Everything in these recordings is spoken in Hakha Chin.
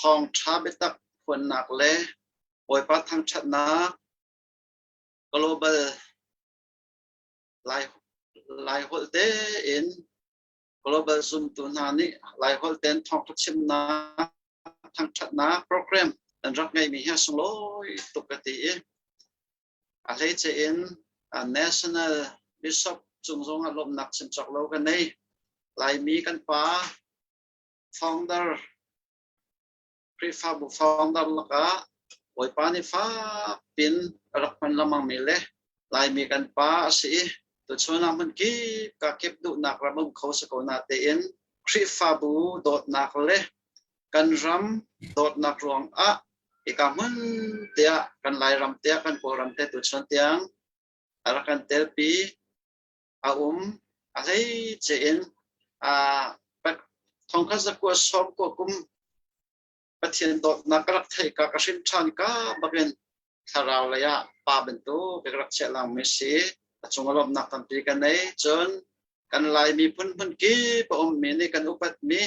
Thawngṭha biatak phuannak le Bawipa thangṭhatnak global Laiholh tein global zumtu hna nih Laiholh tein thawngṭha chimnak thangṭhatnak program an rak ngeihmi hi a sunglawi tuk ka ti i a hleice in National Bishop cung zong ah lawmhnak chim cawk lo ka nei. Laimi kan pa founder Khrihfabu founder lakah Bawipa nih fak pin a rak hman lengmangmi le Laimi kan pa a si i tuchun ah hmun kip ka kip duhnak ram um kho si ko na tein Khrihfabu dawtnak le kan ram dawtnak ruang ah hika hmun tiah kan Lairam tiah kan Kawlram te tuchun tiang a rak kan telpi a um. A hleice in 1990 kum Pathian dawtnak ka rak theih ka ka hrin ṭhan ka bakin thlarau lei ah pa bantuk ka rak chiah langmi si. A cung a lawmhnak tampi ka nei. Cun kan Lai miphun hmun kip a ummi nih kan upatmi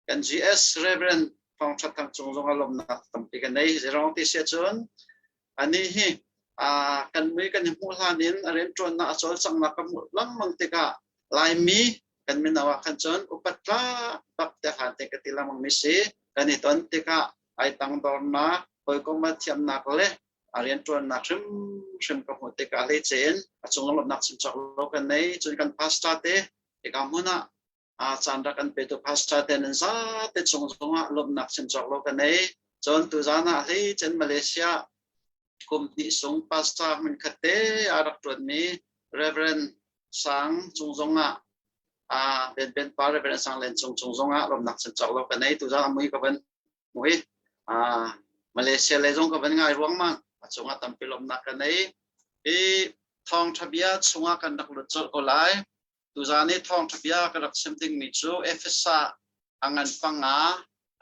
kan GS Reverend Thawng Ṭhat Thang cung zong a lawmhnak tampi ka nei. Zeirong ti si ahcun anih hi kan mui kan i hmuh hlan in a rianṭuannak a cawlcanghnak ka hmuh lengmang tikah Laimi kan mino ah khan cun upat tlak bak te hlan te ka ti lengmang mi si. Kan i ton tikah ai tangdornak, hawikom a thiamnak le a rianṭuannak hrimhrim ka hmuh tikah hleice in a cung lawmhnak chim cawk lo kan nei. Cun kan pastor te hika hmun ah caan rak kan petu pastor te nan zate cung zongah lawmhnak chim cawk lo kan nei. Cun tuzaan ah hleicen Malaysia kum hnih sung pastor hmunkhat te a rak ṭuanmi Reverend Sang cung zongah Ben Ben pa Reverend Sang Len Cung cung zongah lawmhnak chim cawk lo kan nei. Tuzaan a mui ka van hmu i Malaysia lei zong ka van ngai ruangmang a cungah tampi lawmhnak ka nei. Hi thawngṭha bia chungah kan rak lut colh ko lai. Tuzaan i thawngṭha bia ka rak chim dingmi cu Efesa a ngan panga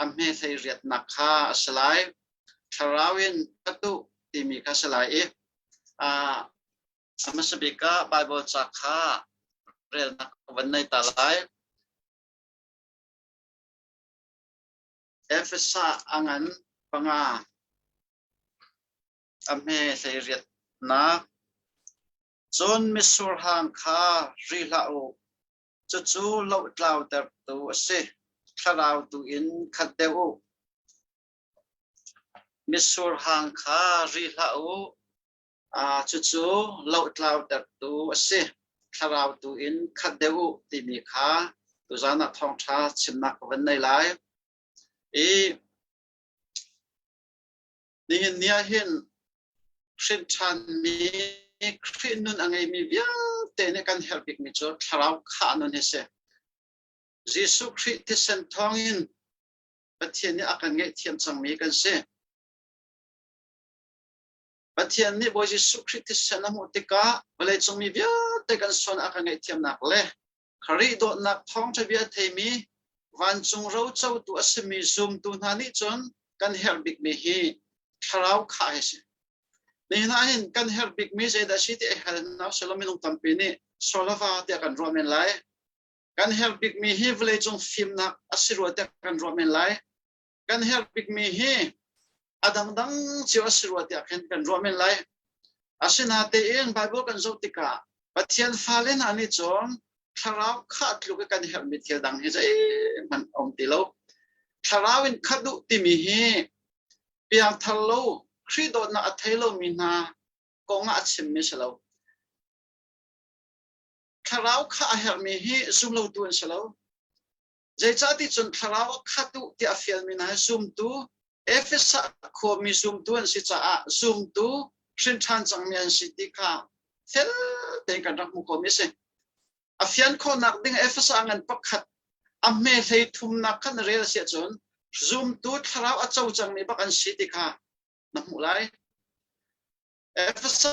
a hme hlei riatnak kha a si lai. Thlarau in ka tuh timi kha a si lai i a hmasa bik ah Baibal ca kha relnak ka van nei ta lai. Efesa a ngan panga a hme hlei riatnak. Cun mitsur hang kha ri hlah u, cucu lohtlautertu a si, thlarau tu in khat deuh u. Mitsur hang kha ri hlah u, cucu lohtlautertu a si, thlarau tu in khat deuh u timi kha tuzaan ah thawngṭha chimnak ka van nei lai. I nihin ni ah hin hrin ṭhanmi Khrih nun a ngeimi vialte nih kan herh bikmi cu thlarau khah nun hi si. Jesuh Khrih thisen thawngin Pathian nih a kan ngaihthiam cangmi kan si. Pathian nih Bawi Jesuh Khrih thisen a hmuh tikah vawleicung mi vialte kan sual a kan ngaihthiamnak le Khrih dawtnak thawngṭha bia theimi vancung rocotu a simi zumtu hna nih cun kan herh bikmi hi thlarau khah hi a si. Nihin ah hin kan herh bikmi zeidah a si ti ai hal hna usih minung tampi nih solava tiah kan ruah men lai. Kan herh bikmi hi vawleicung fimnak a si rua tiah kan ruah men lai. Kan herh bikmi hi a dangdang cio a si rua tiah khin kan ruah men lai. Asinatein Bible kan zoh tikah Pathian fale hna nih cun thlarau khah tluk i kan herhmi thil dang hi zeihmanh a um ti lo. Thlarau in khat duh timi hi piangthar lo, Khrih dawtnak a thei lomi hna kong ah a chimmi si lo. Thlarau kha a herhmi hi zumlotu an si lo. Zeicahti cun thlarau a khat u tiah a fialmi hna hi zumtu Efesa khuami zumtu an si caah zumtu hrin ṭhan cangmi an si ti kha fel tein kan rak hmuh khawhmi a si. A fian khawhnak ding Efesa ngan pakhat a hme hlei thumnak kha na rel a si ahcun zumtu thlarau a co cangmi bak an si ti kha na hmuh lai. Efesa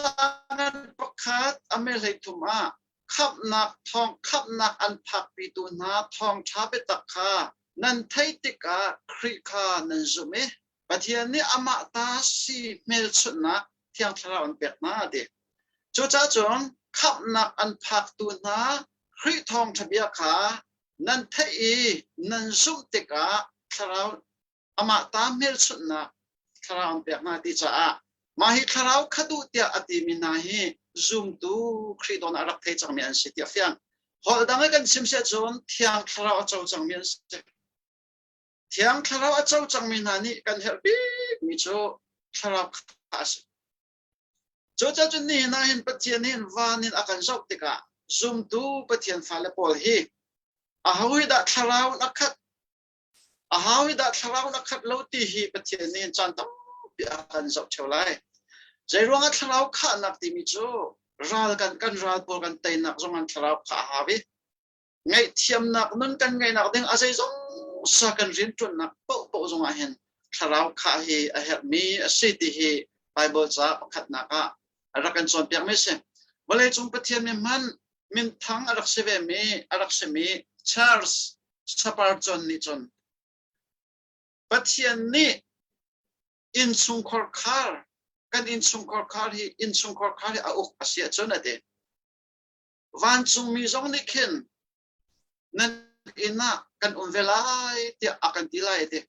ngan pakhat a me hlei thum ah khamhnak thawng khamhnak an phakpitu hna thawngṭha biatak kha nan theih tikah Khrih kha nan zumh i Pathian nih amah ta si hmelchunhnak Thiang Thlarau an pek hna a ti. Cucaah cun khamhnak an phaktu hna Khrih thawngṭha bia kha nan theih i nan zumh tikah Thlarau. Amah ta hmelchunhnak thlarau an pek hna ti caah mah hi thlarau kha duh tiah a timi hna hi zumtu Khrih dawn a rak thei cangmi an si ti a fiang. Holh dang i kan chim siah cun Thiang Thlarau a co cangmi an si. Thiang Thlarau a co cangmi hna nih kan herh bikmi cu thlarau kha a si. Cucaah cun nihin ah hin Pathian hin van in a kan zoh tikah zumtu Pathian fale pawl hi aho hi dah thlarau in a khat, aho hi dah thlarau in a khat lo ti hi Pathian nih hin caan tampi a kan zoh ṭheo lai. Zeiruangah thlarau khahnak timi cu ral kan kan ral pawl kan teinak zong an thlarau kha a hau i ngaihthiamnak nun kan ngeihnak ding a zeizong sa kan rianṭuannak paohpaoh zongah hin thlarau khah hi a herhmi a si ti hi Bible ca pakhatnak ah a rak kan cawnpiakmi a si. Vawleicung Pathian mi hmanh minthang a rak si ve mi a rak simi Charles Spurgeon nih cun Pathian nih innchungkhar khar kan innchungkhar khar hi innchungkhar khar hi a uk a si ahcun a ti. Vancungmi zong nih khin nan inn ah kan um ve lai tiah a kan ti lai a ti.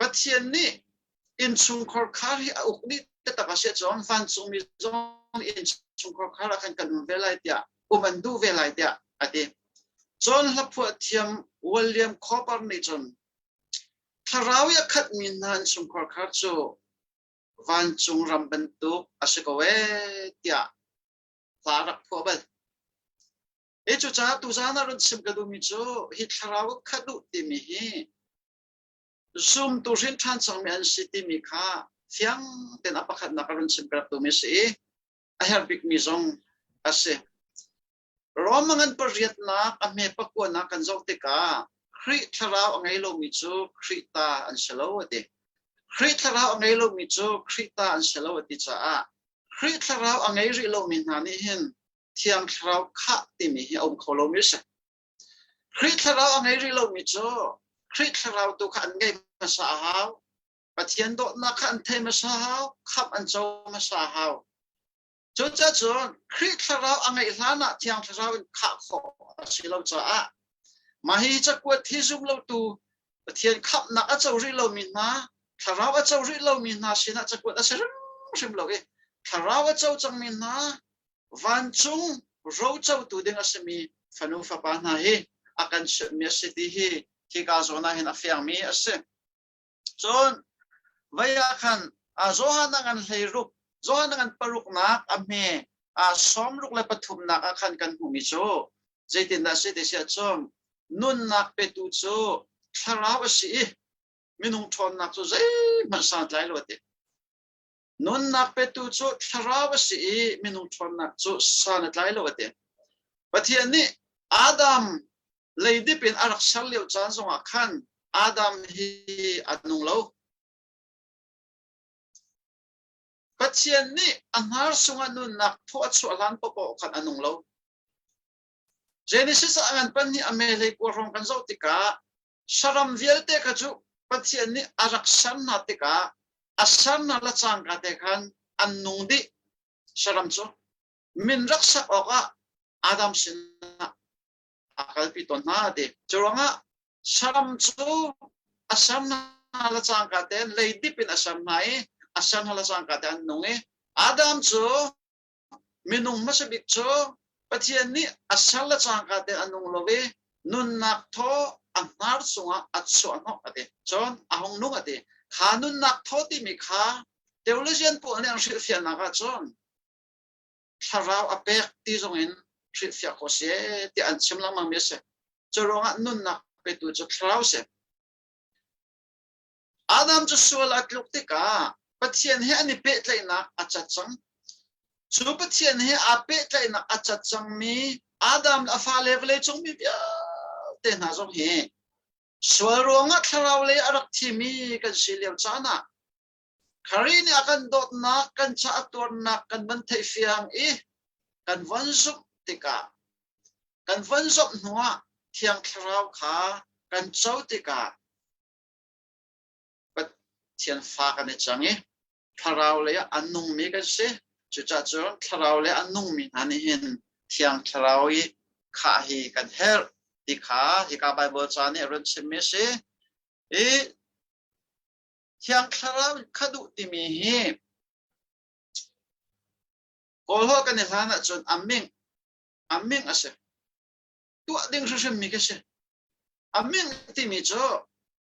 Pathian nih innchungkhar khar hi a uk dih taktak a si ahcun vancungmi zong innchungkhar khar ah khan kan um ve lai tiah um an duh ve lai tiah a ti. Cun hlaphuah thiam William Cowper nih cun thlarau i a khatmi hna innchungkhar khar cu vancung ram bantuk a si ko ee tiah hla rak phuah bal. Hi cucaah tuzaan ah run chim ka duhmi cu hi thlarau kha duh timi hi zumtu hrin ṭhan cangmi an si timi kha fiang tein a pakhatnak a run chim ka rak duhmi a si i a herh bikmi zong a si. Rom a ngan pariatnak a hme pakuanak kan zoh tikah Khrih thlarau a ngei lomi cu Khrih ta an si lo a ti. Khrih thlarau a ngei lomi cu Khrih ta an si lo a ti caah Khrih thlarau a ngei rih lomi hna nih hin Thiang Thlarau khah timi hi a um kho lomi a si. Khrih thlarau a ngei rih lomi cu Khrih thlarau tu kha an ngei hmasa a hau. Pathian dawtnak kha an thei hmasa a hau, khamh an co hmasa a hau. Cucacun Khrih Thlarau a ngeih hlan ah Thiang Thlarau in khah khawh a si lo caah mah hi cakuat hi zum lotu Pathian khamhnak a co rih lomi hna, Thlarau a co rih lomi hna sinah cakuat a si hrimhrim lo i Thlarau a co cangmi hna vancung rocotu ding a simi fanu fapa hna hi a kan chimhmi a si ti hi hika zawn ah hin a fiangmi a si. Cun vei ah khan Johan a ngan 16, Johan a ngan paruknak a hme 63nak ah khan kan hmuhmi cu zeitindah a si ti si ahcun nunnak petu cu thlarau a si i minung ṭhawnnak cu zeihmanh santlai lo a ti. Nunnak petu cu thlarau a si i minung ṭhawnnak cu san a tlai lo a ti. Pathian nih Adam leidip in a rak ser lio caan zongah khan Adam hi a nung lo. Pathian nih a hnar sungah nunnak thaw a chuah hlan paohpaoh khan a nung lo. Genesis ah ngan pan nih a mehlei kua hrawng kan zoh tikah saram vialte kha cu Pathian nih a rak ser hna tikah a ser hna la cangka te khan an nung dih saram cu min rak sak awkah Adam sinah a kalpi tawn hna ti. Cu ruangah saram cu a ser hna la cangka te leidip in a ser hna i a ser hna la cangka te an nung i Adam cu minung hmasa bik cu Pathian nih a ser le cangka te a nung lo i nunnak thaw a hnar cungah a chuah hnawh a ti. Cun a hung nung a ti. Kha nunnak thaw timi kha theologian pawl nih an hrilhfiahnak ah cun thlarau a pek ti zong in hrilhfiah khawh si tiah an chim lengmang mi a si. Cu ruangah nunnak petu cu thlarau si. Adam cu sual a tluk tikah Pathian he an i pehtlaihnak a cat cang. Cu Pathian he aa pehtlaihnak a cat cangmi Adam le a fale vawleicung mi vialte hna zong hi sual ruangah thlarau lei a rak thimi kan si lio caan ah Khrih nih a kan dawtnak, kan ca a tuarnak kan van theihfiang i kan von zumh tikah kan von zumh hnuah Thiang Thlarau kha kan co tikah Pathian fa kan i cang i thlarau lei ah a nungmi kan si. Cucaah cun thlarau lei a nungmi hna nih hin Thiang Thlarau i khah hi kan herh ti kha hika Baibal ca nih a run chimmi a si. I Thiang Thlarau in khat u timi hi Kawlholh kan i hlan ahcun a ming a ming a si. Tuah ding hrimhrim mi khi si. A ming timi cu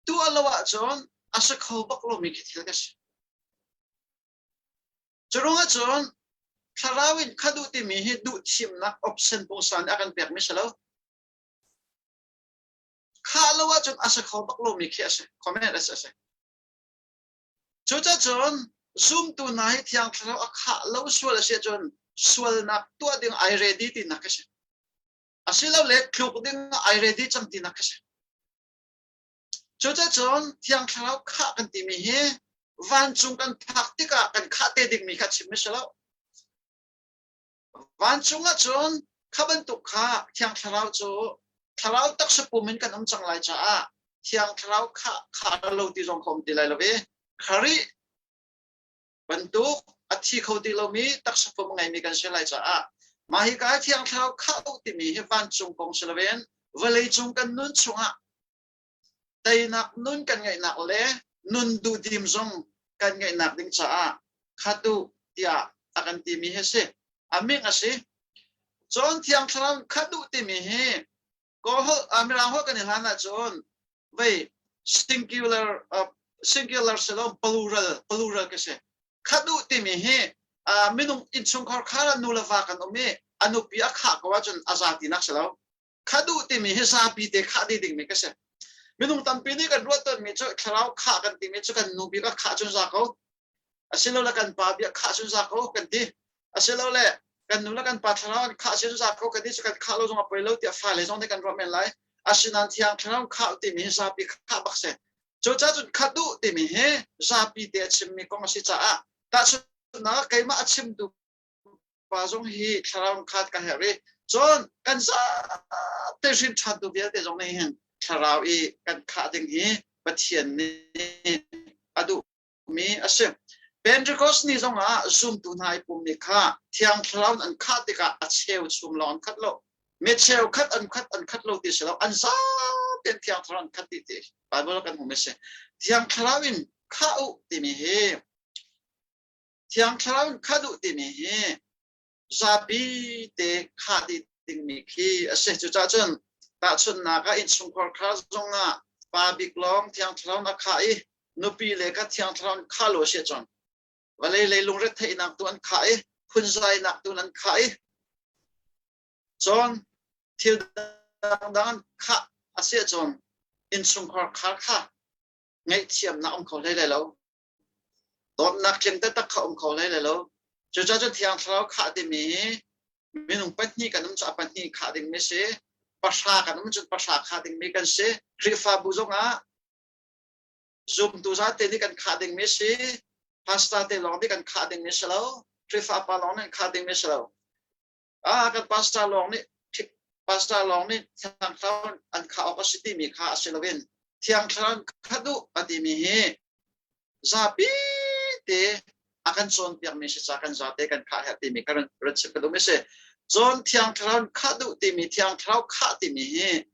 tuah lo ahcun a si kho bak lomi khi thil ka si. Cu ahcun thlarau in kha duh timi hi duh thimnak option pungsan nih a kan pekmi si lo. Khah lo ahcun a si kho bak lomi khi a si. Comment a si a si. Cucacun zumtu hna hi Thiang Thlarau a khah lo sual a si ahcun sualnak tuah ding ai ready tinak a si. Asilole tluk ding ai ready cang tinak a si. Cucacun Thiang Thlarau khah kan timi hi vancung kan phak tikah kan khah te dingmi kha chim a si lo. Vancung ahcun kha bantuk kha Thiang Thlarau cu Thlarau taksa pum in kan um cang lai caah Thiang Thlarau kha kha lo ti zong kha um ti lai lo i Khrih bantuk a thi kho ti lomi taksa pum a ngeimi kan si lai caah mah hi ka Thiang Thlarau khah u timi hi vancung kong si loin vawlei cung kan nun chungah teinak nun kan ngeihnak le nun duhdim zong kan ngeihnak ding caah khat u tiah a kan timi hi a si. A min a si. Cun Thiang Thlarau khat u timi hi Kawlholh Mirang holh kan i hlan ahcun vei singular singular si lo plural plural ka si. Khat u timi hi minung innchungkhar khar ah nu le va kan um i a nupi a khah ko ahcun a za tinak si lo. Kha duh timi hi zapi te khah dih dingmi ka si. Minung tampi nih kan ruah tawnmi cu thlarau khah kan timi cu kan nu bik a khah cun za ko. Asilole kan pa bia khah cun za ko kan ti. Asilole kan nu le kan pa thlarau an khah cun za ko kan ti cu kan khah lo zong a poi lo tiah fale zong nih kan ruah men lai. Asinain thiang thlarau khah timi hi zapi khah bak si. Cucaah cun kha duh timi hi zapi te a chimmi kong a si caah tahchunhnak keimah a chimtu pa zong hi thlarau khat ka herh i cun kan zate hrin ṭhan tu vialte zong nih hin thlarau i kan khah ding hi Pathian nih a duhmi a si. Pentecost ni zong ah zumtu hna i pummi kha thiang thlarau an khah tikah a cheu chum lawng an khat lo. Mi cheu khat an khat an khat lo ti si lo an zaten thiang thlarau an khat ti ti Bible kan hmu mi si. Thiang thlarau in khah u timi hi Thiang Thlarau in kha duh timi hi zapi te khah dih dingmi khi a si. Cucaah cun tahchunhnak ah innchungkhar kha zong ah pa bik lawng Thiang Thlarau in a khah i nupi le kha Thiang Thlarau in khah lo a si ahcun vawlei lei lungretheihnak tu an khah i phunzainak tu an khah i cun thil dangdang an khah a si ahcun innchungkhar khar kha ngaihthiamnak um kho hlei lai lo. Dawtnak tling taktak kha um kho hlei lai lo. Cucaah cu Thiang Thlarau khah timi hi minung pahnih kan um cu a pahnih khah dingmi si. Pahra kan um cun pahra khah dingmi kan si. Khrihfabu zongah zumtu zate nih kan khah dingmi si. Pastor te lawng nih kan khah dingmi si lo. Khrihfa pa lawng nih khah dingmi si lo. Ah kan pastor lawng nih pastor lawng nih Thiang Thlarau an khah awk a si timi kha a si loin Thiang Thlarau kha duh a timi hi zapi te a kan cawnpiakmi si ca kan zate kan khah herh timi kha ran chim ka duhmi si. Cun Thiang Thlarau khah duh timi Thiang Thlarau khah timi hi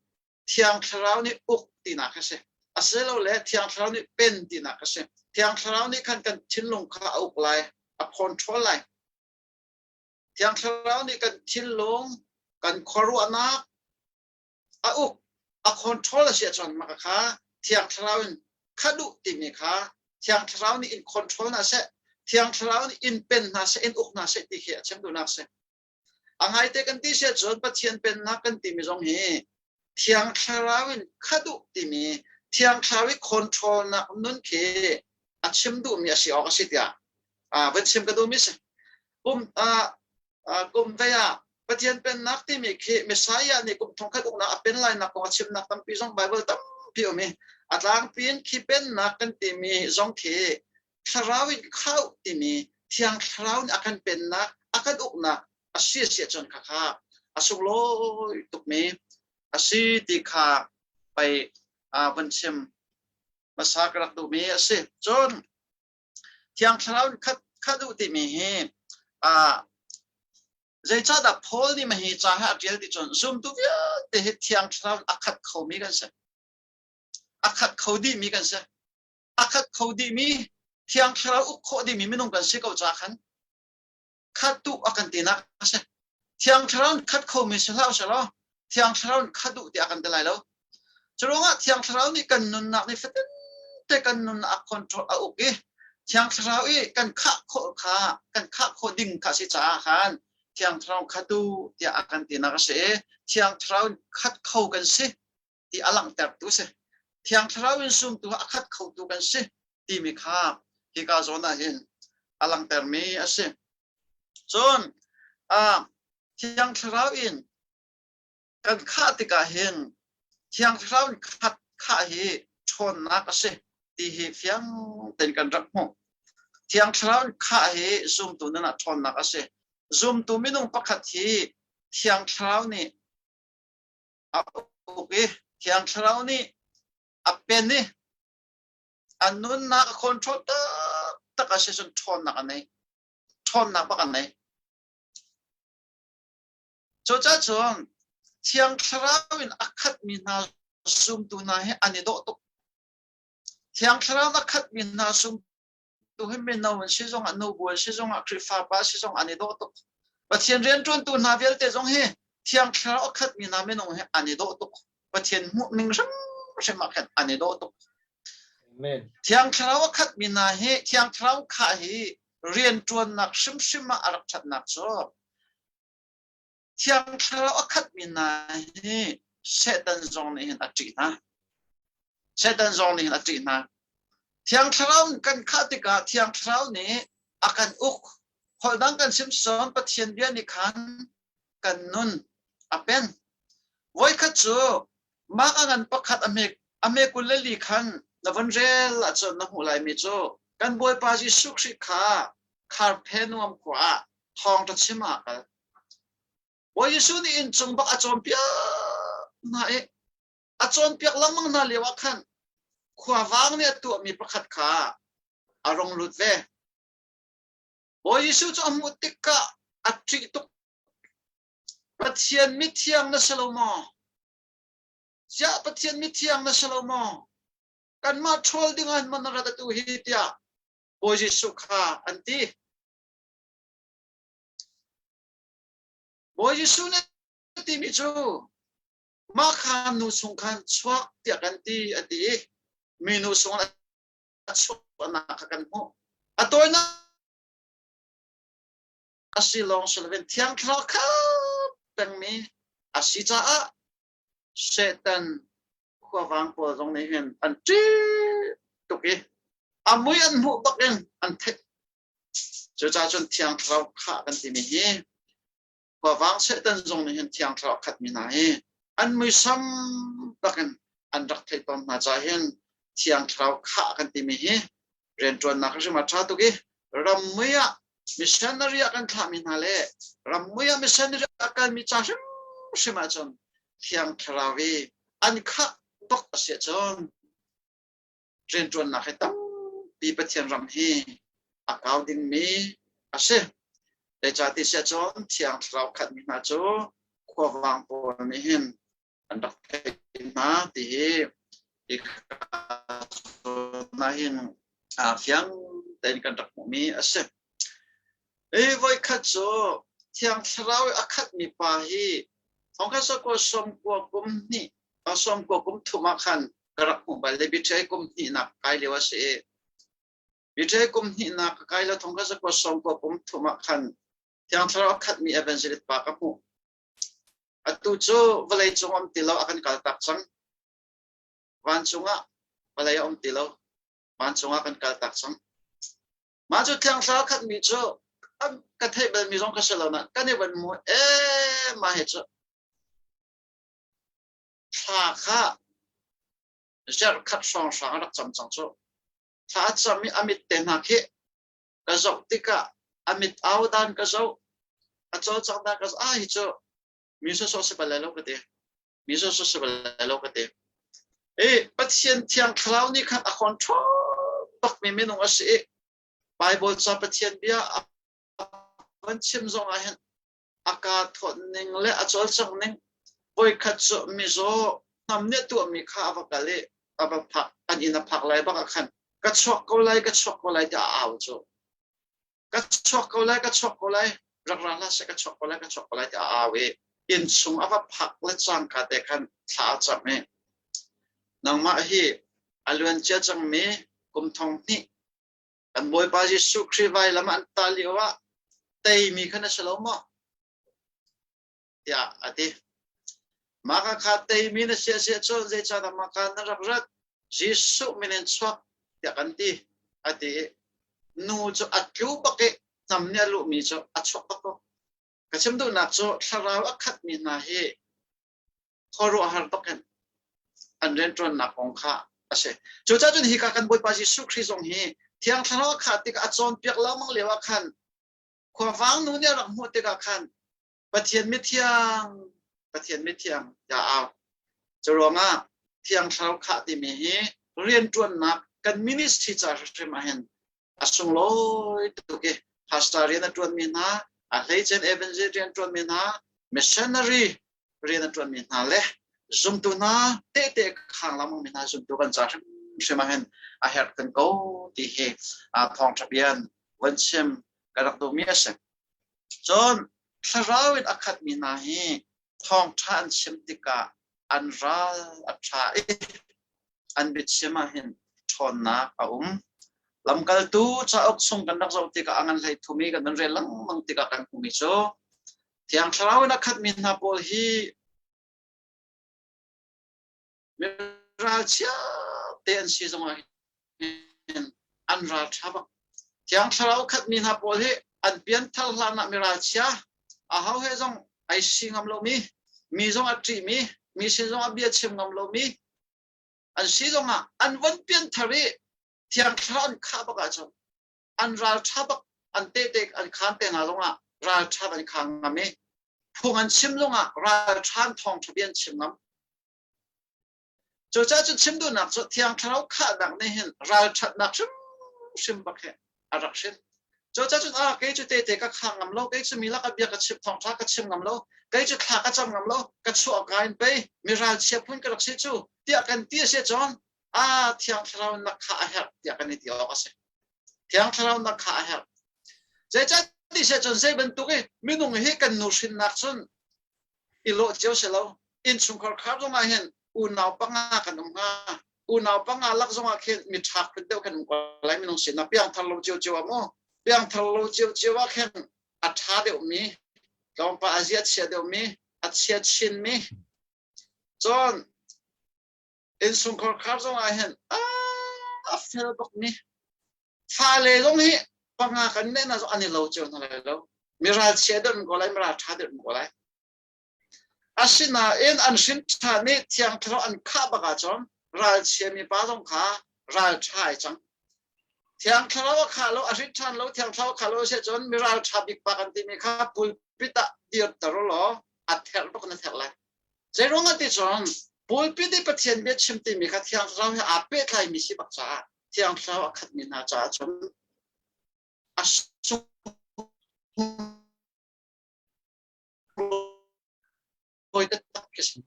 Thiang Thlarau nih uk tinak a si. Asilole Thiang Thlarau nih pen tinak a si. Thiang Thlarau nih khan kan thinlung kha a uk lai, a control lai. Thiang Thlarau nih kan thinlung, kan khuaruahnak a uk, a control a si ahcun maka kha Thiang Thlarau in kha duh timi kha Thiang Thlarau nih in control hna seh, Thiang Thlarau nih in pen hna seh, in uk hna seh ti khi a chim duhnak si. A ngaite kan ti si ahcun Pathian pennak kan timi zong hi Thiang Thlarau in kha duh timi Thiang Thlarau i control nak nun khi a chim duhmi a si awk a si tiah van chim ka duhmi si. Kum kum vei ah Pathian pennak timi khi Messiah nih kum thongkhat uknak a pen lainak kong a chimnak tampi zong Bible tampi um i a tlangpi in khi pennak kan timi zong khi thlarau in khauh timi thiang thlarau nih a kan pennak a kan uknak a si si ahcun kha kha a sunglawi tukmi a si ti kha pei van chim hmasa ka rak duhmi a si. Cun Thiang Thlarau in khat khat u timi hi zeicahdah Paul nih mahi ca hi a ṭial ti cun zumtu vialte hi Thiang Thlarau in a khat khomi kan si. A khat kho dihmi kan si. A khat kho dihmi Thiang Thlarau uk khawh dihmi minung kan si ko caah khan khat duh a kan tinak a si. Thiang Thlarau in khat khomi si hlah usih Thiang Thlarau in khat duh tiah kan ti lai lo. Cu ruangah Thiang Thlarau nih kan nunnak ni fatin te kan nunnak a control a uk i Thiang Thlarau i kan khah khawh kha kan khah khawh ding kha si caah khan Thiang Thlarau khat u tiah a kan tinak a si i Thiang Thlarau in khat kho kan si ti a langhtertu si. Thiang Thlarau in sumtu a khat khotu kan si timi kha hika zawn ah hin a langhtermi a si. Cun Thiang Thlarau in kan khah tikah hin Thiang Thlarau in khat khah hi ṭhawnnak a si ti hi fiang tein kan rak hmuh. Thiang Thlarau in khah hi zumtu nun ah ṭhawnnak a si. Zumtu minung pakhat hi Thiang Thlarau nih a uk i Thiang Thlarau nih a pen i a nunnak a control taktak a si cun ṭhawnnak a nei. Ṭhawnnak bak a nei. Cucaah cun Thiang Thlarau in a khatmi hna zumtu hna hi an i dawh tuk. Thiang Thlarau in a khatmi hna zumtu hi mino an si zongah nubu an si zongah Khrihfa pa si zong an i dawh tuk. Pathian rianṭuantu hna vialte zong hi Thiang Thlarau a khatmi hna minung hi an i dawh tuk. Pathian hmuh ning hrimhrim ah khan an i dawh tuk. Amen. Thiang Thlarau a khatmi hna hi Thiang Thlarau khah hi rianṭuannak hrimhrim ah a rak ṭhatnak cu Thiang Thlarau a khatmi hna hi Satan zong nih hin a ṭih hna. Satan zong nih hin a ṭih hna. Thiang Thlarau kan khah tikah Thiang Thlarau nih a kan uk. Holh dang kan chim sawm Pathian bia nih khan kan nun a pen. Voikhat cu Mark a ngan pakhat a hme 24 khan na von rel ahcun na hmuh laimi cu kan Bawipa Jesuh Khrih kha Kharphenuam khua ah thawngṭha chim ah a kal. Bawi Jesuh nih inncung bak a cawnpiak hna i a cawnpiak lengmang hna lio ah khan khuavang nih a tuahmi pakhat kha a rung lut ve. Bawi Jesuh cu a hmuh tikah a ṭih tuk. Pathian mithiang na si lo maw? Ziah Pathian mithiang na si lo maw? Kanmah ṭhawl ding ah man na rat atu hi tiah Bawi Jesuh kha an ti. Bawi Jesuh nih a timi cu mah kha nu chung khan chuak tiah kan ti a ti i minu sung a chuahnak kha kan hmuh. A tawinak a si lawng si loin Thiang Thlarau kha pengmi a si caah Satan khuavang pawl zong nih hin an ṭih tuk i a mui an hmuh bak in an theih. Cucaah cun Thiang Thlarau khah kan timi hi khuavang Satan zong nih hin Thiang Thlarau a khatmi hna hi an muisam takin an rak theih tawn hna caah hin Thiang Thlarau khah kan timi hi rianṭuannak hrim a ṭha tuk i rammui ah missionary ah kan thlahmi hna le rammui ah missionary a kalmi ca hrimhrim ahcun Thiang Thlarau i an khah bak a si ahcun rianṭuannak hi tampi Pathian ram hi a kau dingmi a si. Zeicahti siah cun Thiang Thlarau khatmi hna cu khuavang pawl nih hin an rak theih hna ti hi hika hin fiang tein kan rak hmuhmi a si. Hi voikhat cu Thiang Thlarau i a khatmi pa hi thongkhat sakua sawmkua kum hnih sawmkua kum thum ah khan ka rak hmuh bal i biṭhei kum hnihnak kai lio a si i biṭhei kum hnihnak ka kai lio thongkhat sakua sawmkua kum thum ah khan Thiang Thlarau a khatmi evangelist pa ka hmuh. Atu cu vawlei cung um ti lo a kan kaltak cang. Vancung ah vawlei a um ti lo. Vancung ah kan kaltak cang. Mah cu Thiang Thlarau khatmi cu ka theih balmi zong ka si lo na kan i van mu ee mah hi cu thla kha zarh khat hrawnghrang a rak cam cang cu. Thla a cam i a mit te hna khi ka zoh tikah a mit au dan ka zoh a cawlcangh dan ka zoh ah hi cu mi sawsawh si bal lai lo ka ti mi sawsawh si bal lai lo ka ti i Pathian thiang thlarau nih khan a control bakmi minung a si i Bible ca Pathian bia a van chim zong ah hin a ka thawt ning le a cawlcangh ning voikhat cu mizaw hnam nih tuahmi kha a va kal i a va phak an inn a phak lai bak ah khan ka chuak ko lai ka chuak ko lai tiah a au cu. Ka chuak ko lai ka chuak ko lai rak ra hlah seh ka chuak ko lai ka chuak ko lai tiah a au i inn chung a va phak le cangka te khan thla a cam i nangmah hi a luan cia cangmi kum thong hnih kan Bawipa Jesuh Khrih vailam an tah lio ah teimi kha na si lo maw? tiah a ti. Mah ka kha teimi na si a si ahcun zeicahdah mah ka na rak rat? Jesuh min in chuak tiah kan ti. A ti i nu cu a tlu bak i hnam nih a luhmi cu a chuak bak ko. Ka chim duhnak cu thlarau a khatmi hna hi khuaruahhar bak in an rianṭuannak kong kha a si. Cucaah cun hika kan Bawipa Jesuh Khrih zong hi Thiang Thlarau a khah tikah a cawnpiak lengmang lio ah khan khuavang nu nih a rak hmuh tikah khan Pathian mithiang, Pathian mithiang tiah a au. Cu ruangah Thiang Thlarau khah timi hi rianṭuannak kan ministry ca hrimhrim ah hin a sunglawi tuk i pastor rian a ṭuanmi hna, a hleicen evangelist rian ṭuanmi hna, missionary rian a ṭuanmi hna le zumtu hna tehte khang lengmangmi hna zumtu kan ca hrimhrim ah hin a herh kan ko ti hi thawngṭha bian van chim ka rak duhmi a si. Cun thlarau in a khatmi hna hi thawngṭha an chim tikah an ral a ṭha i an biachim ah hin ṭhawnnak a um. Lamkaltu cauk chung kan rak zoh tikah a ngan hlei thum i kan van rel lengmang tikah kan hmuhmi cu Thiang Thlarau in a khatmi hna pawl hi ralchia te an si zongah hin an ral ṭha bak. Thiang Thlarau khatmi hna pawl hi an pianthar hlan ah miralchia aho he zong ai si ngam lomi, mi zong a ṭihmi, mi sin zong a bia chim ngam lomi an si zongah an von pianthar i Thiang Thlarau an khah bak ahcun an ral ṭha bak an tehte an khaan te hna zongah ral ṭha an khang ngam i phung an chim zongah ral ṭha an thawngṭha bia an chim ngam. Cucaah cun chim duhnak cu Thiang Thlarau khahnak nih hin ralṭhatnak hrimhrim bak hi a rak hrin. Cucaah cun ah kei cu tehte ka khang ngam lo, kei cu mi lakah bia ka chim thawngṭha ka chim ngam lo, kei cu thla ka cam ngam lo, ka chuah ka in pei mi ralchia phun ka rak si cu tiah kan ti a si cun ah Thiang Thlarau na khah a herh tiah kan i ti awk a si. Thiang Thlarau na khah a herh. Zeicah ti seh cun zei bantuk i minung hi kan nu hrinnak cun i lawh cio si lo. Innchungkhar khar zongah hin unau panga kan um hnga. Unau panga lak zongah khin mi ṭha phun deuh kan um ko lai minung sinak piangthar lo cio ah mu. Piangthar lo cio ah khin a ṭha deuhmi, tlawmpal a zia chia deuhmi, a chia chinmi. Cun innchungkhar khar zongah hin a fel bakmi fale zong hi panga kan neih na zong an i lo cio hna lai lo mi ralchia deuh ko lai mi ralṭha deuh ko lai asinain an hrin ṭha nih thiang thlarau an khah bak ahcun ralchia mi pa zong kha ralṭha ai cang thiang thlarau a khah lo a hrin ṭhan lo thiang thlarau a khah lo si cun mi ralṭha bik pa kan timi kha pulpit ah dirter law a therh bak na therh lai Zeiruang ah ti cun pulpit i Pathian bia chim timi kha Thiang Thlarau he aa pehtlaimi si bak caah Thiang Thlarau a khatmi hna caah cun a sunglawi taktak khi si.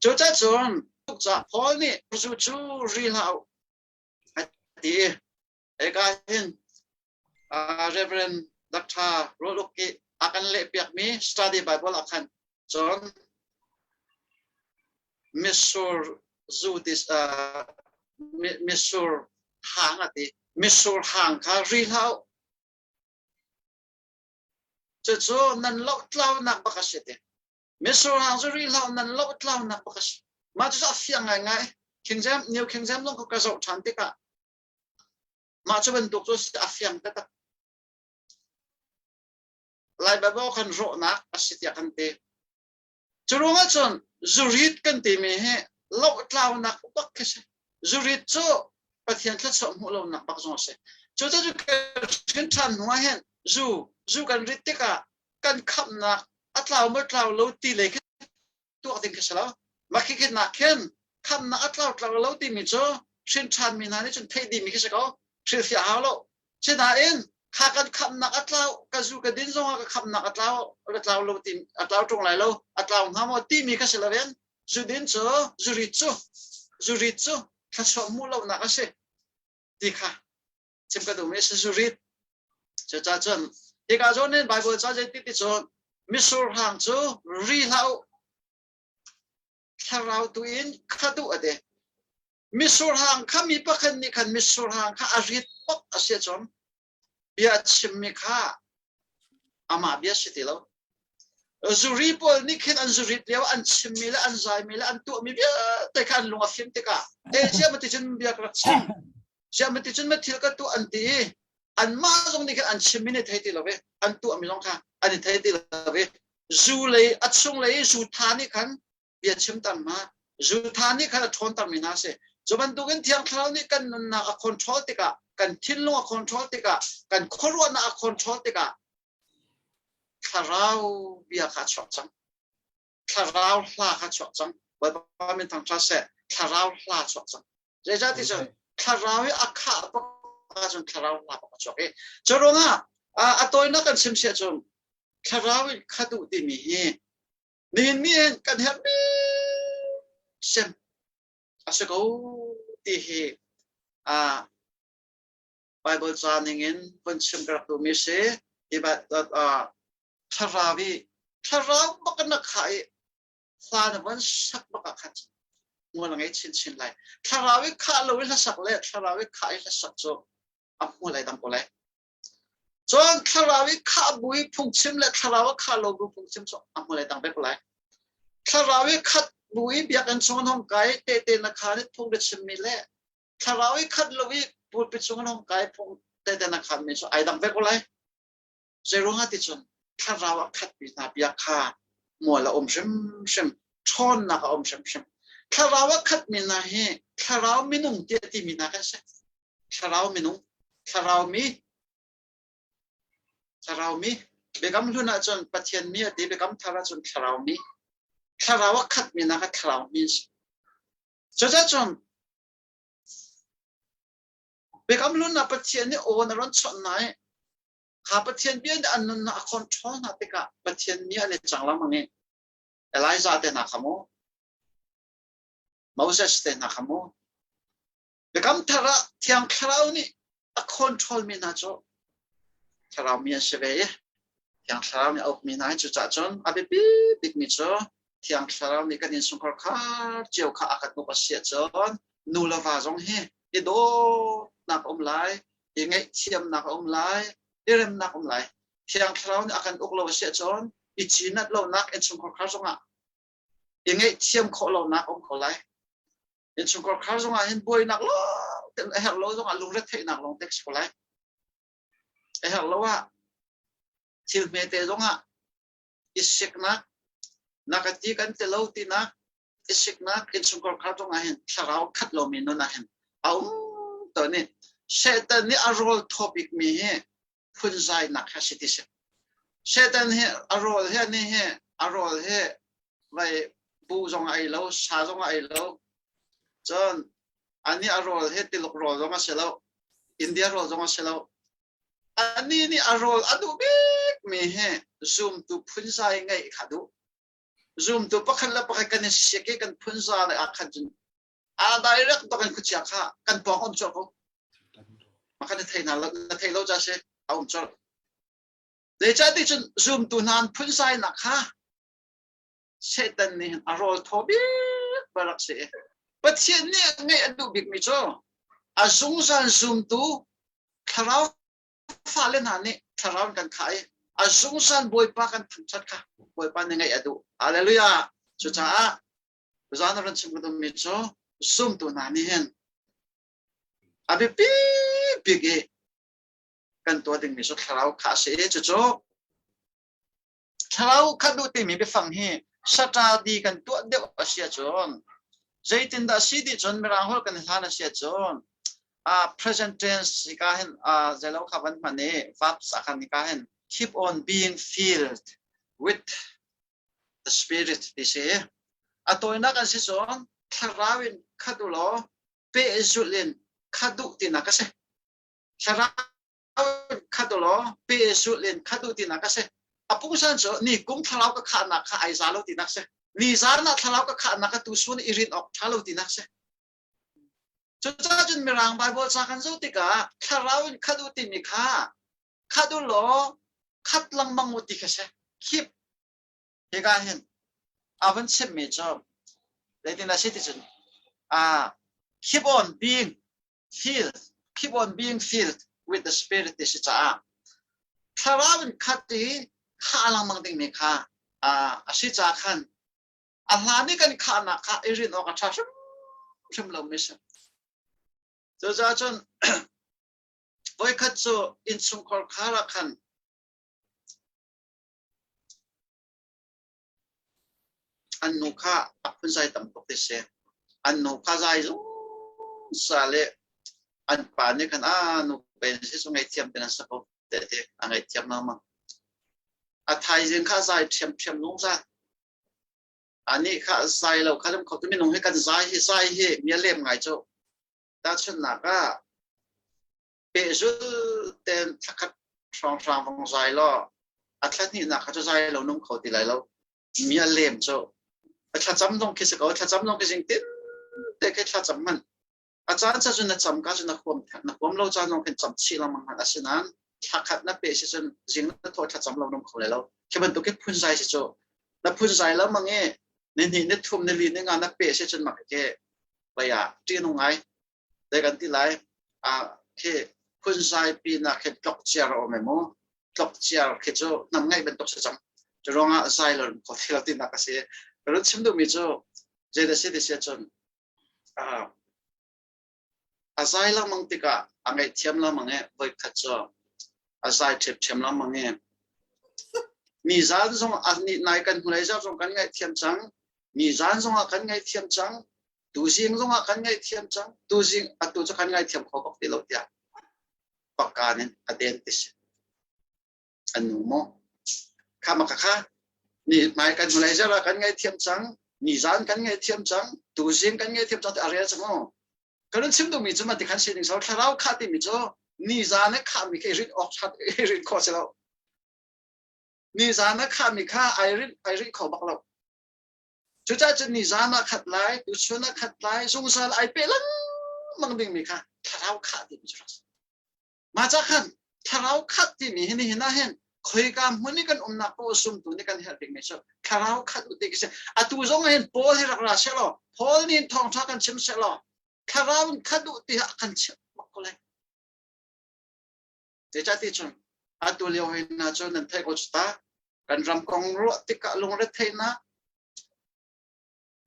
Cucaah cun caah Paul nih zu cu ri hlah u a ti. Hika hin Reverend Dr. Rual Uk i a kan lehpiakmi Study Bible ah khan cun mitsur zu this mitsur hang a ti. Mitsur hang kha ri hlah u. Cucu nan lohtlaunak bak a si ti. Mitsur hang cu ri hlah u nan lohtlaunak bak a si. Mah cucu a fiang ngaingai. King James, New King James zong ka zoh ṭhan tikah Mah cu bantuk cu a fiang taktak. Lai Bible kan rawhnak a si tiah kan ti. Cu ruangah cun zurit kan timi hi lohtlaunak bak khi si. Zurit cu Pathian thluachuah hmuh lonak bak zong a si. Cucaah kan ṭhan hnu ah hin zu zu kan rit tikah kan khamhnak a tlau maw tlau lo ti lei khi tuak ding khi si lo. Mah khi nak khin khamnak a tlau tlau lo timi cu hrin ṭhanmi hna nih cun theih dihmi khi si ko. Hrilhfiah hau lo. Sinain kha kan khamnak a tlau ka zu ka din zongah ka khamnak a tlau a tlau lo ti a tlau ṭung lai lo a tlau hnga maw timi kha si loin zu din cu zurit cu zurit cu. Thluachuah hmuh lonak a si ti kha chim ka duhmi a si zurit. Cucaah cun hika zawn in Bible ca zei ti ti cun misur hang cu ri hlah u thlarau tu in kha duh a ti. Misur hang kha mi pakhat nih khan misur hang kha a rit bak a si cun bia a chimmi kha amah bia si ti lo. Zuri pawl nih khin an zurit lio an chimmi le an zaimi le an tuahmi vialte kha an lung a fim tikah e ziah mati cun bia ka rak chim ziah mati cun ma thil ka tuah an ti i anmah zong nih khin an chimmi nih thei ti lo ve an tuahmi zong kha an i thei ti lo ve zu lei a chung lei zu tha nih khan bia chimter hna zutha nih khan a ṭhawntermi hna a si. Cu bantukin Thiang Thlarau nih kan nunnak a control tikah, kan thinlung a control tikah, kan khuaruahnak a control tikah thlarau bia kha a chuak cang. Thlarau hla kha chuak cang. Bawipa min thangṭhat seh. Thlarau hla chuak cang. Zeicahti cun thlarau i a khah bak ahcun thlarau hla bak a chuak i cu ruangah a tawinak kan chim siah cun thlarau in khat u timi hi Nihin ni hin kan herhmi sem a si ko ti hi uh, Bible ca ning in vun chim ka rak duhmi si. Hi uh, thlarau i thlarau bak na kha i hla na van sak bak ah khan hmual a ngei chinchin lai. Thlarau i khah lo i hlasak le thlarau i khah i hlasak cu a hmual ai dang ko lai. Cun thlarau i khah bu i phungchim le thlarau a khah lo bu phungchim cu a hmulei dang bek lai. Thlarau i khat bu i biakinn chung an hung kai tehte na khaan i phung biachimmi le thlarau i khat lo i pulpit chung an hung kai phung tehte na khaan mi cu ai dang ve ko lai. Zeiruangah ti cun thlarau a khatmi hna bia kha mual a um hrimhrim, ṭhawnnak a um hrimhrim. Thlarau a khatmi hna hi thlarau minung tiah timi hna kan si. Thlarau minung, thlarau mi, thlarau mi. Biakam hlun ahcun Pathian mi a ti, biakam thar ahcun thlarau mi. Thlarau a khatmi hna kha thlarau mi an si. Cucaah cun biakam hlun ah Pathian nih aw na ron chawnh hna i kha Pathian bia nih an nunnak a control hna tikah Pathian mi an i cang lengmang i Elijah te hna kha mu, Moses te hna kha mu, Biakam thar ah Thiang Thlarau nih a control mi hna cu thlarau mi an si ve i Thiang Thlarau nih a ukmi hna hi cucaah cun a biapi bikmi cu Thiang Thlarau nih kan innchungkhar khar cio kha a kan uk a si ahcun nu le va zong hi i dawtnak a um lai, i ngaihthiamnak a um lai, i remnak a um lai. Thiang Thlarau nih a kan uk lo a si ahcun i cinat lonak innchungkhar khar zongah i ngaihthiam khawh lonak a um ko lai. Innchungkhar khar zongah hin buainak lawng te a herh lo zongah lungretheihnak lawng te si ko lai. A herh lo ah thil hmete zongah i siknak nakati kan ti lo tinak i siknak innchungkhar khar zongah hin thlarau khat lomi nun ah hin a um to ni Satan nih a rawl thaw bikmi hi phunzainak kha si ti si. Satan hi a rawl hi ani hi a rawl hi vai bu zong a ei lo, sa zong a ei lo. Cun ani a rawl hi tiluk rawl zong a si lo, India rawl zong a si lo. Ani nih a rawl a duh bik mi hi zumtu phunzai ngeih kha duh. Zumtu pakhat le pakhat kan i siak i kan phunzai ah khan cun a direct bak in khuachia kha kan pawng um colh ko maka na thei na na thei lo cha si a um colh zeicahti cun zumtu hna an phunzainak kha Satan nih a rawl thaw bik barak si Pathian nih ngeih a duh bikmi cu a zungzal zumtu thlarau fale hna nih thlarau kan khah i a zungzal Bawipa kan thangṭhat kha Bawipa nih ngeih a duh. Hallelujah. Cucaah Zan a ran chim ka duhmi cu zumtu hna nih hin a biapi bik i kan tuah dingmi cu thlarau kha a si i cucu thlarau kha duh timi biafang hi saṭadi kan tuah deuh a si ahcun zeitindah si ti cun mirang holh kan hlan a si ahcun uh, present tense hika hin uh, zeilo kha van hman i verbs a kan hika hin keep on being filled with the spirit ti si. A tawinak an si cun thlarau in khat u law pehzulh in khat duh tinak a si. Thlarau in khat u law pehzulh in khat duh tinak a si. A pungsan cu ni kum thlarau ka khahnak kha ai za lo tinak si. Ni zan ah thlarau ka khahnak ka tu sun i rin awk ṭha lo tinak si. Cucaah cun Mirang Baibal ca kan zoh tikah thlarau in khat u timi kha khat u law khat lengmang u ti kha si. Keep hika hin a van chimmi cu zeitin a si ti cun keep on being filled keep on being filled with the spirit ti si caah thlarau in khat i kha lengmang dingmi kha a si caah khan a hlan i kan khahnak kha i rin awk a ṭha hrimhrim lomi si. Cucaah cun voikhat cu innchungkhar khar ah khan an nu kha a phunzai tam tuk ti si. An nu kha zai zungzal le an pa nih khan a nu pen si cu ngaihthiam te nan sa ko te ti a ngaihthiam lengmang. A thaizing kha zai ṭhiamṭhiam zungzal. Anih kha zai lo kha dam kho tu minung hi kan zai hi zai hi mi a lem ngai cu. Tahchunhnak ah pehzul ten thlakhat hrawnghrang vong zai law a thla hnihnak kha cu zai lo nung kho ti lai lo. Mi a lem cu. A thlacam zong khi si ko, thlacam zong khi zing tin te khi thlacam hmanh. A caan ca cun na cam ka cun na huam na huam lo caan zong khin cam chih lengmang hmanh asinain thla khat na pe si cun zing na thawh thlacam lo nung kho lai lo. Khi bantuk khi phunzai si cu. Na phunzai lengmang i ni hnih ni thum ni li ni nga na pe si cun mak ke vai ah ṭihnung ngai. Dei kan ti lai. A khi phunzai pi na khi tlok ciar a um mu. Tlok ciar khi cu nam ngaih bantuk si cang. Cu ruangah zai lo kho ti lo tinak a si. Ka run chim duhmi cu zei da si ti si cun a zai lengmang tikah a ngaihthiam lengmang i voikhat cu a zai ṭhiamṭhiam lengmang i nizan zong a ni nai kan hnulei zarh zong kan ngaihthiam cang nizan zongah kan ngaihthiam cang tuzing zongah kan ngaihthiam cang tuzing atu cu kan ngaithiam kho bak ti lo tiah pakkaan in a den ti si. An nu maw? Kha maka kha ni hmai kan hnulei zarh ah kan ngaihthiam cang nizan kan ngaihthiam cang tuzing kan ngaihthiam cang ti a rel cang maw? Ka run chim duhmi cu mati khan sining so thlarau kha timi cu nizan a khahmi kha i rin awk that i rin khawh si lo. Nizan a khahmi kha ai rin ai rin kho bak lo. Cucaah cun nizan ah khat lai, tuchun ah khat lai, zungzal ai pe lengmang dingmi kha thlarau khah timi cu rak si. Mah ca khan thlarau khat timi hi nihin ah hin khoika hmun i kan umnak paoh sumtu nih kan herh bikmi cu thlarau khat u ti khi si. Atu zong ah hin Paul hi rak ra sehlaw Paul nih thawngṭha kan chim sehlaw thlarau in khat u ti ah kan chim bak ko lai. Zeicah ti cun atu lio hi na cu nan theih ko cu ta kan ram kong ruah tikah lungretheihnak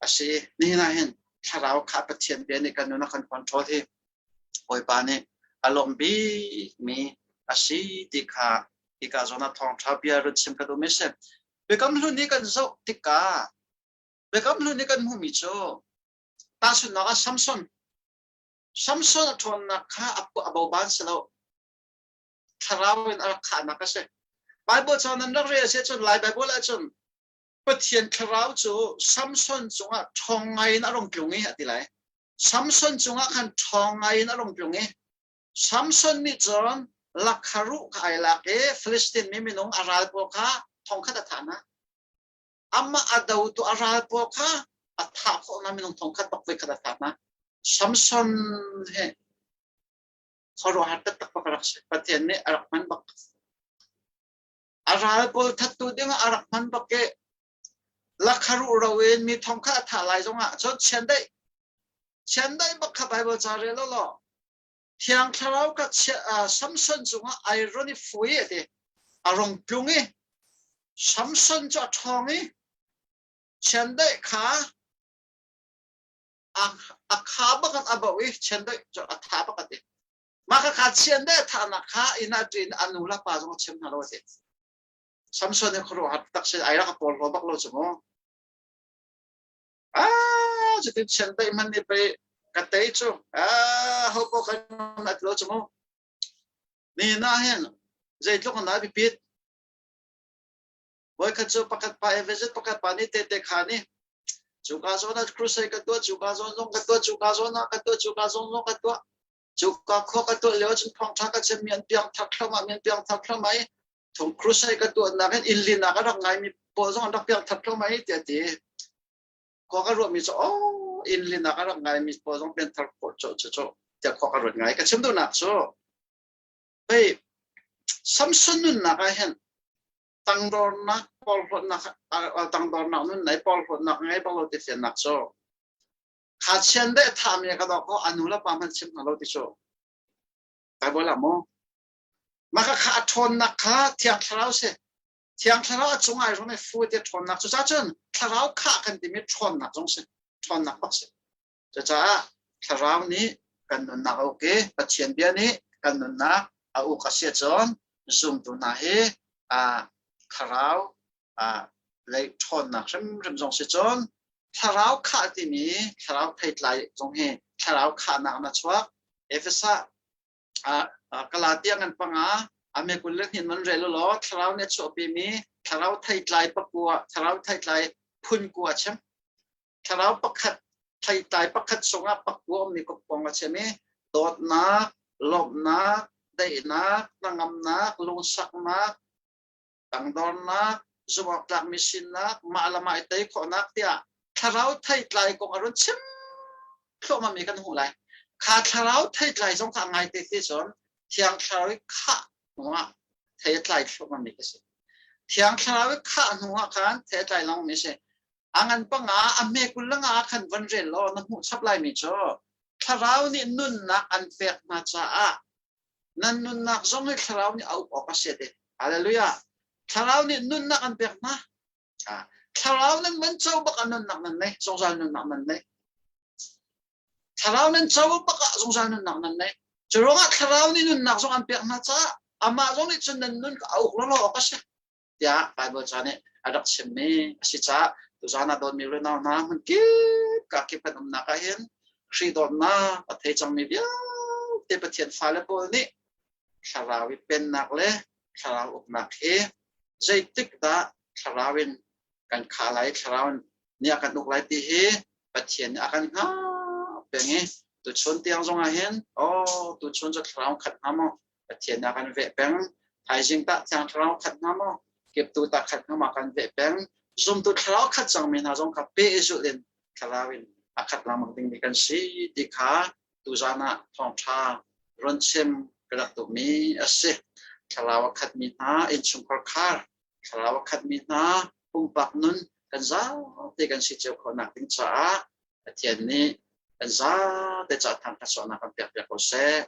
a si. Nihin ah hin thlarau kha Pathian bia nih kan nun a kan control hi Bawipa nih a lawm bikmi a si ti kha hika zawn ah thawngṭha bia run chim ka duhmi a si. Biakam Hlun i kan zoh tikah Biakam Hlun i kan hmuhmi cu tahchunhnak ah Samson Samson a ṭhawnnak kha a boban si lo. Thlarau in a rak khahnak a si. Bible ca nan rak rel si ahcun Lai Bible ahcun Pathian thlarau cu Samson cungah ṭhawng ngai in a rung tlung i a ti lai. Samson cungah khan ṭhawng ngai in a rung tlung i Samson nih cun lakharuh kha ai lak i Filistin mi minung a ral pawl kha thongkhat a thah hna. Amah a dotu a ral pawl kha a thah khawh hna minung thongkhat bak voikhat a thah hna. Samson he khuaruahhar taktak bak a rak si. Pathian nih a rak hman bak. A ral pawl thattu dingah a rak hman bak i lakharuh ro in mi thong kha a thah lai zongah cun chiandeih chiandeih bak kha Bible ca rel law Thiang Thlarau ka Samson cungah ai ron i fui a ti a rong tlung i Samson cu a ṭhawng i chiandeih kha a kha bak in a bauh i chiandeih cu a tha bak a ti Mah kha chiandeih a thahnak kha inn ah ṭin a nu le pa zong a chim hna lo a ti. Samson nih khuaruahhar tak si ai rak a pawl bak lo cu mu. Ah cutin chiandeih hmanh nih pei ka tei cu ah ho ko kan at lo cu mu. Ni na hin zeitluk an biapit. Voikhat cu pakhat pa visit pakhat pa nih tete kha nih cuka zawn ah crusade ka tuah cuka zawn zong ka tuah cuka zawn ah ka tuah cuka zawn zong ka tuah cuka khua ka tuah lio cun thawngṭha ka chim mi an piang thar thluahmah mi an piang thar thluahmah i thung crusade ka tuah nak in innlinak a rak ngai mi pawl zong an rak piang thar thluahmah i tiah ti khua ka ruah mi cu oh. Inn linak a rak ngaimi pawl zong pianthar khawh cu cu cu tiah khua ka ruat ngai. Ka chim duhnak cu hei Samson nunnak ah hin tangdornak porhlawtnak tangdornak nun nei porhlawtnak ngei bak lo ti fiannak cu kha chian deh thami ka dok ko anu le pa hmanh chim hna lo ti cu Bible ah maw mah kha a ṭhawnnak kha thiang thlarau si thiang thlarau a cung ai rum i fu te ṭhawnnak cu cun thlarau khah kan timi ṭhawnnak zong si ṭhawnnak bak si cucaah thlarau nih kan nunnak a uk i Pathian bia nih kan nunnak a uk a si ahcun zumtu hna hi thlarau lei ṭhawnnak hrimhrim zong si cun thlarau khah timi thlarau theitlai zong hi thlarau khahnak na chuak Efesa Galatia ngan panga ame kul le hnin man rel law thlarau nih a chuahpimi thlarau theitlai pakua thlarau theitlai phun kua chim thlarau pakhat theitlai pakhat chungah pakua ummi kong a chim i dawtnak lawmhnak daihnak hnangamnak lungsaknak tangdornak zumhawktlakmi sinak mah le mah i tei khawhnak tiah thlarau theitlai kong a run chim thluahmah mi kan hmuh lai. Kha thlarau theitlai zong kha ngai te ti cun thiang thlarau i khah hnuah thei a tlai thluahmah mi ka si. Thiang thlarau i khah hnuah khan thei a tlai lengmang mi si. A ngan panga a hme kul le nga khan van rel law na hmuh chap lai mi cu thlarau nih nunnak an pek hna caah Nan nunnak zong hi thlarau nih a uk awk a si te. Hallelujah. Thlarau nih nunnak an pek hna. Thlarau nan man co bak ah nunnak nan nei, zungzal nunnak nan nei. Thlarau nan co bak ah zungzal nunnak nan nei. Cu ruangah thlarau nih nunnak zong an pek hna caah amah zong nih cun nan nun a uk lawlaw awk a si. Tiah Bible ca nih a rak chimmi a si caah tuzaan ah dawtmi unau hna hmun kip ka kip kan umnak ah hin Khrih dawtnak a thei cangmi vialte Pathian fale pawl nih thlarau i pennak le thlarau uknak hi zeitik dah thlarau in kan khah lai thlarau nih a kan uk lai ti hi Pathian nih a kan hngah peng i tuchun tiang zong ah hin oh tuchun cu thlarau khat hnga maw Pathian nih a kan veh peng thaizing tah thiang thlarau khat hnga maw kiptu tah khat hnga maw kan veh peng zumtu thlarau khat cangmi hna zong kha pe i zulh in thlarau in a khat lengmang dingmi kan si ti kha tuzan ah thawngṭha run chim ka rak duhmi a si thlarau a khatmi hna innchungkhar khar thlarau a khatmi hna pumpak nun kan zate kan si cio khawhnak ding caah Pathian nih kan zate ca thangṭhat sawhnak kan pek piak ko seh.